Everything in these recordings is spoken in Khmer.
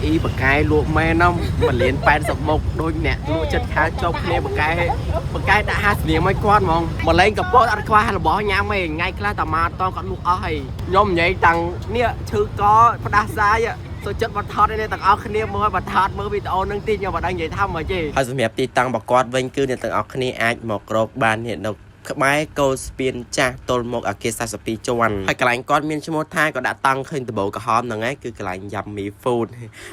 អ៊ីបកែលក់មែនណា1លាន80មុខដូចអ្នកលក់ចិត្តខាចប់គ្នាបកែបកែដាក់50នាមឲ្យគាត់ហ្មងមកលេងកពតអត់ខ្វះរបស់ញ៉ាំទេថ្ងៃខ្លះតាមកតគាត់លក់អស់ហើយខ្ញុំនិយាយតាំងនេះឈឺកផ្ដាសាយសូចិត្តបថតនេះទាំងអស់គ្នាមើលបថតមើលវីដេអូនឹងតិចខ្ញុំអត់ដឹងនិយាយថាម៉េចទេ ហើយសម្រាប់ទីតាំងរបស់គាត់វិញគឺអ្នកទាំងអស់គ្នាអាចមករកបាននេះនៅក្បែរគោលស្ពានចាស់ទល់មុខអគារ42ជាន់ហើយកន្លែងគាត់មានឈ្មោះថាក៏ដាក់តាំងឃើញដបូក្រហមហ្នឹងឯងគឺកន្លែង Yummy Food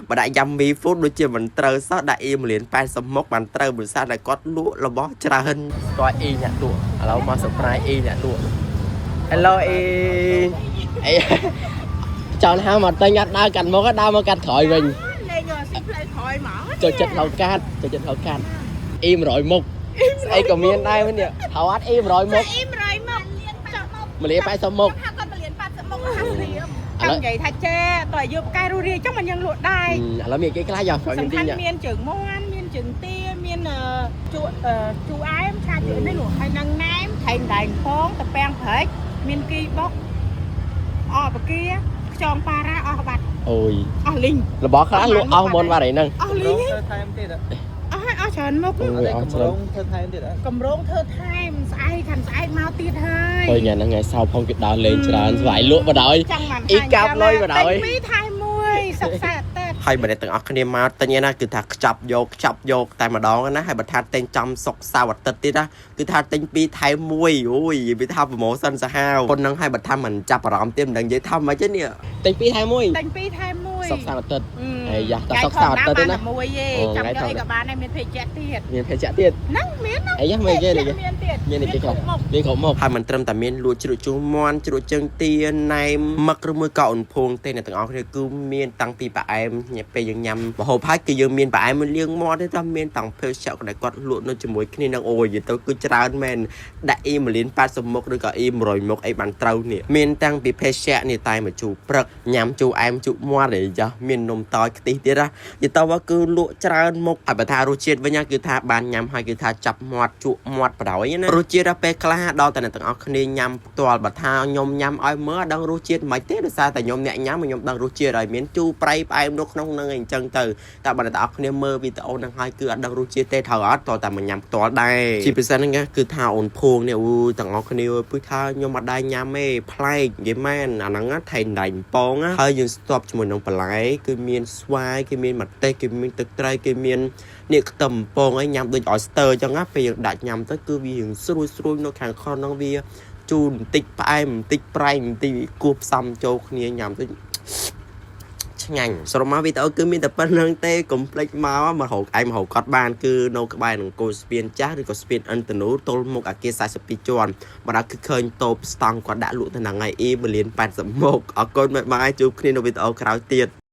បើដាក់ Yummy Food ដូចជាមិនត្រូវសោះដាក់ E 1លាន80មុខបានត្រូវព្រោះសារតែគាត់លក់របស់ច្រើន ស្គាល់អ៊ីអ្នកលក់ឥឡូវមក surprise អ៊ីអ្នកលក់ Hello អ៊ីអីចង់ហៅមកទិញអត់ដើរកាត់មុខដើរមកកាត់ក្រោយវិញ លេងស៊ីផ្លូវក្រោយហ្មង ចូលចិត្តផ្លូវកាត់ចូលចិត្តផ្លូវកាត់អ៊ី100មុខស្អីក៏មានដែរវិញនេះហៅអត់អ៊ី100មុខ អ៊ី100មុខលៀន80មុខ 1លាន80មុខ ថាគាត់1លាន80មុខហាស្រៀមចង់និយាយថាចេតើយកផ្កាយរស់រាយចុះមិនយើងលក់ដែរ ឥឡូវមានគេខ្លះយោ សំខាន់មានជើងមាន់មានជើងទាមានជក់ជូរអែមឆាជក់នេះនោះហើយនឹងណែមថែមដែងផងតពាំងព្រែកមានគីបុកអបកាខ្យងប៉ារ៉ាអស់បាត់ អូយ អស់លីង របស់ខ្លះលក់អស់មុនបាត់ហើយហ្នឹង អស់លីង ធ្វើថែមទៀត អស់ហើយអស់ច្រើនមុខ អូយអស់ច្រើន ធ្វើថែមទៀតអ่ะ កម្រងធ្វើថែមស្អែកខាងស្អែកមកទៀតហើយ អូយញ៉ាំហ្នឹងថ្ងៃសៅរ៍ផងគេដើរលេងច្រើនស្វាយលក់បណ្ដោយ ចង់បាន អ៊ីកាប់លុយបណ្ដោយ តែពីរថែមមួយសុខសាន្តតែ ហើយបើអ្នកទាំងអស់គ្នាមកទិញឯណាគឺថាខ្ចប់យកខ្ចប់យកតែម្ដងណាហើយបើថាទិញចំសុកសៅរ៍អាទិត្យទៀតណាគឺថាទិញពីរថែមមួយអូយវាថា promotion សាហាវប៉ុណ្ណឹងហើយបើថាមិនចាប់អារម្មណ៍ទៀតមិនដឹងនិយាយថាម៉េចទេនេះ ទិញពីរថែមមួយ តែពីរថែមមួយ សុខសៅរ៍អាទិត្យ អឺ អាយ៉ាតែសុខសៅរ៍អាទិត្យទេណា ថ្ងៃមួយទេ អូ ចាំ ថ្ងៃធម្មតា យកអីក៏បានដែរមានភេសជ្ជៈទៀត មានភេសជ្ជៈទៀត ហ្នឹងមានហ្នឹង អាយ៉ាមានគេនេះ មានទៀត មានអីគេខ្លះ គ្រប់មុខ មានគ្រប់មុខ ហើយមិនត្រឹមតែមានលក់ជ្រក់ជូរមាន់ជ្រក់ជើងទាណែមមឹកឬមួយក៏អ៊ុនភួងទេអ្នកទាំងអស់គ្នាគឺមានតាំងពីផ្អែមញ៉ាំពេលយើងញ៉ាំម្ហូបហើយគឺយើងមានផ្អែមមួយលាងមាត់ទេតែមានតាំងភេសជ្ជៈក៏ដែលគាត់លក់នៅជាមួយគ្នានឹងអូយនិយាយទៅគឺច្រើនមែនដាក់អ៊ី1លាន80មុខឬក៏អ៊ី100មុខអីបានត្រូវនេះមានតាំងពីភេសជ្ជៈនេះតែមកជូរព្រឹកញ៉ាំជូរអែមជូរមាត់អីចាស់មាននំតយខ្ទិះទៀតណានិយាយទៅว่าគឺលក់ច្រើនមុខហើយបើថារសជាតិវិញណាគឺថាបានញ៉ាំហើយគឺថាចាប់មាត់ជក់មាត់បដ ாய் ណារសជាតិដល់ពេលខ្លះដល់តែអ្នកទាំងអស់គ្នាញ៉ាំផ្ទាល់បើថាខ្ញុំញ៉ាំឲ្យមើលអត់ដឹងរសជាតិមិនទេដោយសារតែខ្ញុំអ្នកញ៉ាំខ្ញុំដឹងរសជាតិហើយមានជូរប្រៃផ្អែមនៅក្នុងហ្នឹងឯងអញ្ចឹងទៅតែបើអ្នកទាំងអស់គ្នាមើលវីដេអូហ្នឹងហើយគឺអត់ដឹងរសជាតិទេត្រូវអត់តតែមកញ៉ាំផ្ទាល់ដែរជាពិសេសហ្នឹងណាគឺថាអូនភួងនេះអូយទាំងអស់គ្នាគឺថាខ្ញុំអត់ដែរញ៉ាំទេប្លែកនិយាយមែនអាហ្នឹងណាថៃដៃពងណាហើយយើងស្ទាប់ជាមួយនឹងបន្លែគឺមានស្វាយគឺមានម្ទេសគឺមានទឹកត្រីគឺមាននេះខ្ទឹមពងអីញ៉ាំដូច oyster អញ្ចឹងណាពេលយើងដាក់ញ៉ាំទៅគឺវារៀងស្រួយស្រួយនៅខាងក្រោមហ្នឹងវាជូរបន្តិចផ្អែមបន្តិចប្រៃបន្តិចគួបផ្សំចូលគ្នាញ៉ាំទៅ ឆ្ងាញ់សរុបមកវីដេអូគឺមានតែប៉ុណ្្នឹងទេកុំភ្លេចមករកឯងមករកគាត់បានគឺនៅក្បែរនឹងគោលស្ពានចាស់ឬក៏ស្ពានឥន្ទនូទល់មុខអគារ42ជាន់បើដល់គឺឃើញតូបស្តង់គាត់ដាក់លក់ទៅហ្នឹងហើយអ៊ី1លាន80មុខអរគុណបាយបាយជួបគ្នានៅវីដេអូក្រោយទៀត។